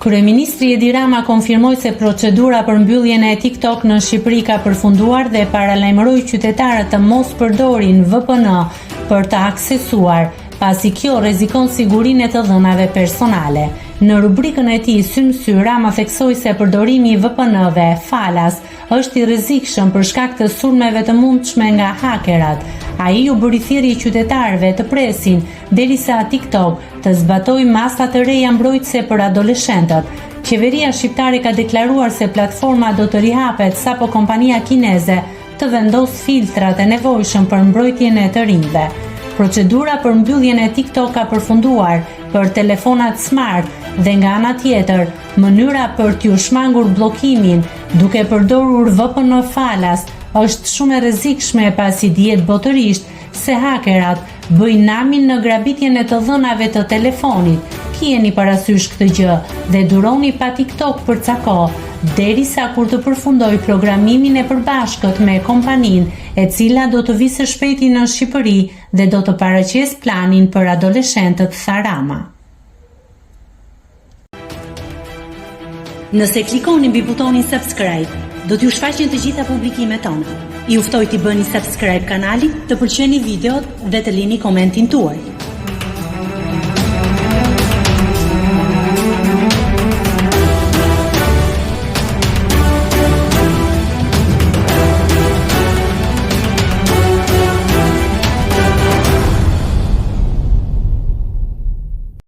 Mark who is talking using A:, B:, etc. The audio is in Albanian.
A: Kryeministri Edi Rama konfirmoi se procedura për mbylljen e TikTok në Shqipëri ka përfunduar dhe paralajmëroi qytetarët të mos përdorin VPN për të aksesuar, pasi kjo rrezikon sigurinë e të dhënave personale. Në rubrikën e tij Sy më sy, Rama theksoi se përdorimi i VPN-ve falas është i rrezikshëm për shkak të sulmeve të mundshme nga hakerat. Ai u bëri thirrje qytetarëve të presin derisa TikTok të zbatojë masa të reja mbrojtëse për adoleshentët. Qeveria shqiptare ka deklaruar se platforma do të rihapet sapo kompania kineze të vendosë filtrat e nevojshëm për mbrojtjen e të rinjve. Procedura për mbylljen e TikTok ka përfunduar për telefonat smart dhe nga ana tjetër, mënyra për t'ju shmangur bllokimin duke përdorur VPN falas është shumë e rrezikshme pasi dihet botërisht se hakerat bëjnë namin në grabitjen e të dhënave të telefonit. Kijeni parasysh këtë gjë dhe duroni pa TikTok për ca kohë, derisa kur të përfundojë programimin e përbashkët me kompaninë, e cila do të vijë së shpejti në Shqipëri dhe do të paraqesë planin për adoleshentët, tha Rama. Nëse klikoni mbi butonin subscribe, do t'ju shfaqen të gjitha publikimet tona. Ju ftoj t'i bëni subscribe kanalit, të pëlqeni videot dhe të lini komentin tuaj.